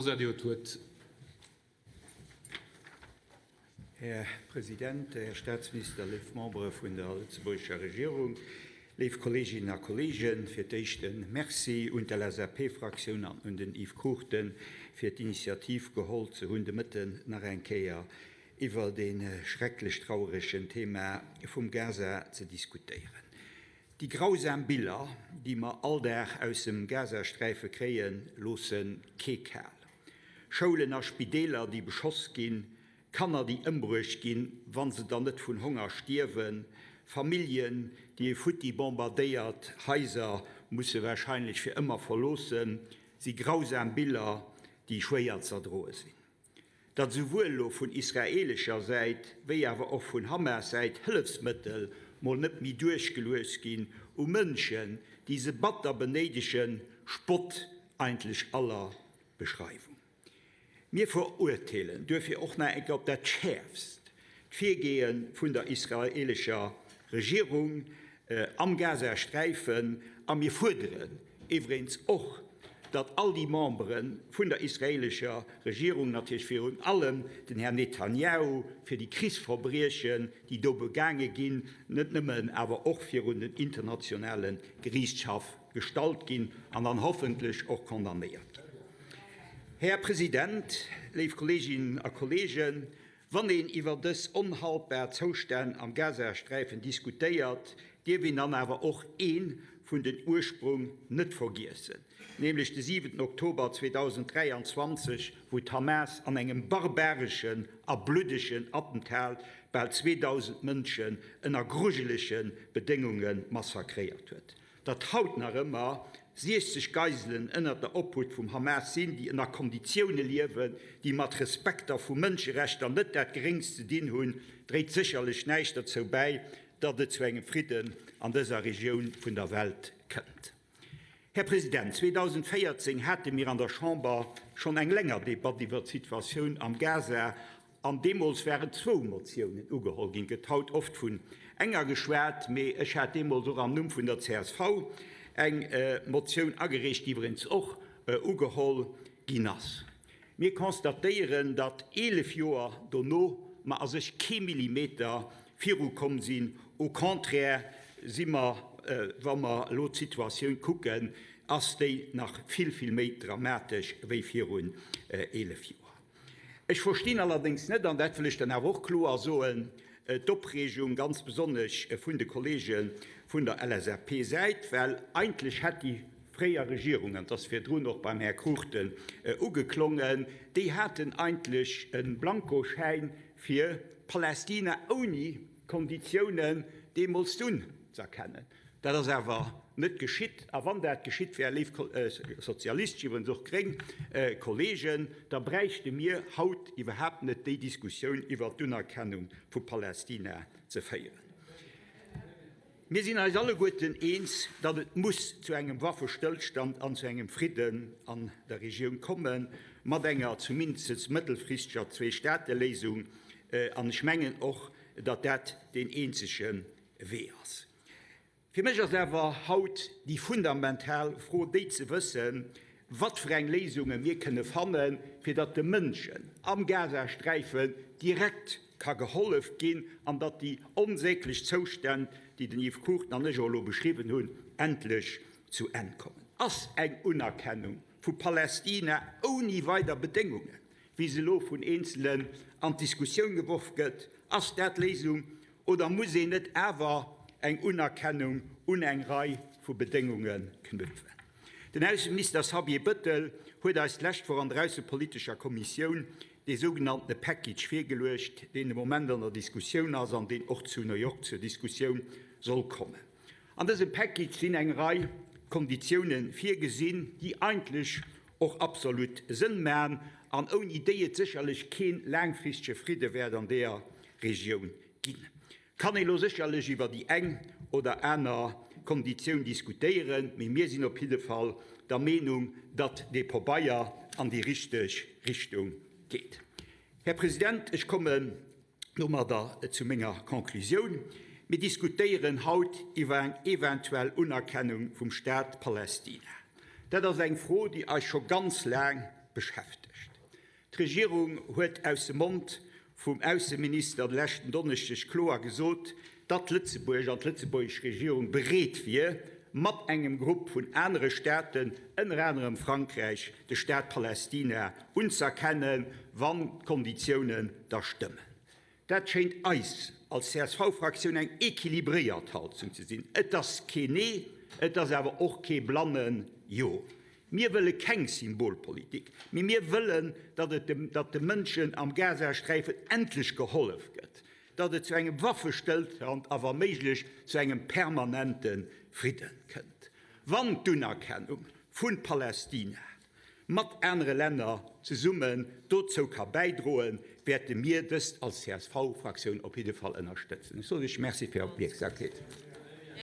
Mosar, Dir hutt d'Wuert. Här President, Här Staatsminister, léif Membere vun der lëtzebuergescher Regierung, léif Kolleeginnen a Kolleegen, fir d'éischt e Merci un d'LSAP-Fraktioun an un den Yves Cruchten, fir d'Initiativ geholl ze hunn, de Mëtten nach eng Kéier iwwert e schrecklech trauregen Thema vum Gaza ze diskutéieren. Déi grausam Biller, déi mer all Dag aus dem Gazasträife kréien, loosse kee kal. Schoulen a Spideeler, déi beschoss ginn, Kanner, déi ëmbruecht ginn, wa se dann net vun Honger stierwen, Familljen, déi e futti bombardéiert Haiser musse warscheinlech fir ëmmer verloossen, si grausam Biller, déi schwéier z'erdroe sinn. Datt esouwuel elo vun israeelescher Säit wéi awer och vun Hamas-Säit Hëllefsmëttel mol net méi duerchgeluecht ginn u Mënschen, déi se batter benéidegen, spott eigentlech aller Beschreiwung. Mir verurteelen duerfir och nach eng Kéier op dat Schäerfst d'Virgeeë vun der israeelescher Regierung am Gazasträifen a mir fuerderen iwweregens och, datt all déi Membere vun der israeelescher Regierung, natierlech virun allem den Här Netanjahu, fir déi Krichsverbriechen, déi do begaange ginn, net nëmmen, awer och virun den internationale Geriichtshaff gestallt ginn an dann hoffentlech och condamnéiert ginn. Här President, léif Kolleeginnen a Kolleegen, Wann een iwwer dës onhaltbar Zoustänn am Gazasträifen diskutéiert, dierf een dann awer och ee vun den Ursprung net vergiessen, nämlech de siwenten Oktober 2023, wou d'Hamas an engem barbareschen a bluddegen Attentat bal 2.000 Mënschen ënner grujelege Bedéngunge massakréiert huet. Datt haut nach ëmmer 60 Geiselen ënnert der Obhut vum Hamas sinn, déi ënner Konditioune liewen, déi mat Respekter vu Mënscherechter net dat Geréngst ze dinn hunn, dréit sécherlech näischt derzou bäi, datt et zu engem Fridden an dëser Regioun vun der Welt kënnt. Här President, 2014 hate mir an der Chamber schonn eng länger Debatt iwwert d'Situatioun am Gaza An deemools waren zwou Motiounen ugeholl ginn. Et gëtt haut oft vun enger geschwat, mee ech hat deemools och am Numm vun der csv eng Motioun agereecht, déi iwwregens och ugeholl ginn ass. Mir constatéieren, datt 11 Joer dono mer a sech kee Millimeter virukomm sinn. Au contraire si mer, wa mer elo d'Situatioun kucken, ass déi nach vill, vill méi dramatesch wéi virun 11 Joer. Ech verstinn allerdéngs net, an dat wëll ech dann awer och kloer soen, d'Opreegung ganz besonnesch vun de Kollege vun der LSAP-Säit, well eigentlech hätt déi fréier Regierung, an et ass virdrun och beim Här Cruchten ugeklongen, déi haten eigentlech e Blankoschäin fir Palästina ouni Konditiounen deemools unz'erkennen. Dat ass awer net geschitt. A wann dat geschitt wär, léif sozialistesch, iwwregens och gréng Kolleegen, da bräichte mir haut iwwerhaapt net déi Diskussioun iwwert d'Unerkennung vu Palästina ze féieren. Mir sinn eis alleguerten eens, datt et muss zu engem Waffestëllstand an zu engem Fridden an der Regioun kommen, mat enger zumindest mëttelfristeger Zweestaateléisung. An ech mengen och, datt dat deen eenzege Wee ass. Fir mech ass awer haut déi fundamental Fro déi ze wëssen, wat fir eng Léisunge mir kënne fannen, fir datt de Mënschen am Gazasträifen direkt ka gehollef ginn an datt déi onsäglech Zoustänn, déi den Yves Cruchten an ech och elo beschriwwen hunn, endlech zu Enn kommen. Ass eng Unerkennung vu Palästina ouni weider Bedéngungen, wéi se elo vun Eenzelen an d'Diskussioun geworf gëtt, ass dat d'Léisung oder muss een net awer eng Unerkennung un eng Rei vu Bedéngunge knüpfen? Den Ausseminister Xavier Bëttel huet eis d'lescht Woch an der aussepolitescher Kommissioun dee sougenanntene Package virgeluecht, deen de Moment an der Diskussioun ass an deen och zu New York zur Diskussioun soll kommen. An dësem Package sinn eng Rei Konditioune virgesinn, déi eigentlech och absolut Sënn man an ouni déi et sécherlech kee laangfristege Fridde wäert an deeër Regioun ginn. Kann ee lo sécherlech iwwer déi eng oder aner Konditioun diskutéieren, mee mir sinn op jidde Fall der Meenung, datt dee Pobeier an déi richteg Richtung geet. Här President, ech kommen domadder zu menger Conclusioun. Mir diskutéieren haut iwwer eng eventuell Unerkennung vum Staat Palästina. Dat ass eng Fro, déi eis scho ganz laang. beschäftegt. D'Regierung huet aus dem Mond vum Ausseminister de leschten Donneschdeg kloer gesot, datt Lëtzebuerg an d'lëtzebuergesch Regierung bereet wier, mat engem Grupp vun anere Staaten, ënner anerem Frankräich, de Staat Palästina unz'erkennen, wann d'Konditiounen da stëmmen. Dat schéint eis als CSV-Fraktioun eng equilibréiert Haltung ze sinn. Et ass kee Nee, et ass awer och kee blanne Jo. Mir wëlle keng Symbolpolitik, mee mir wëllen, datt et datt de Mënschen am Gazasträifen endlech gehollef gëtt, datt et zu engem Waffestëllstand a wa méiglech zu engem permanente Fridde kënnt. Wann d'Unerkennung vu Palästina mat anere Länner zesummen dozou ka bäidroen, wäerte mir dëst als CSV-Fraktioun op jidde Fall ënnerstëtzen. Ech soen lech Merci fir Är Opmierksamkeet.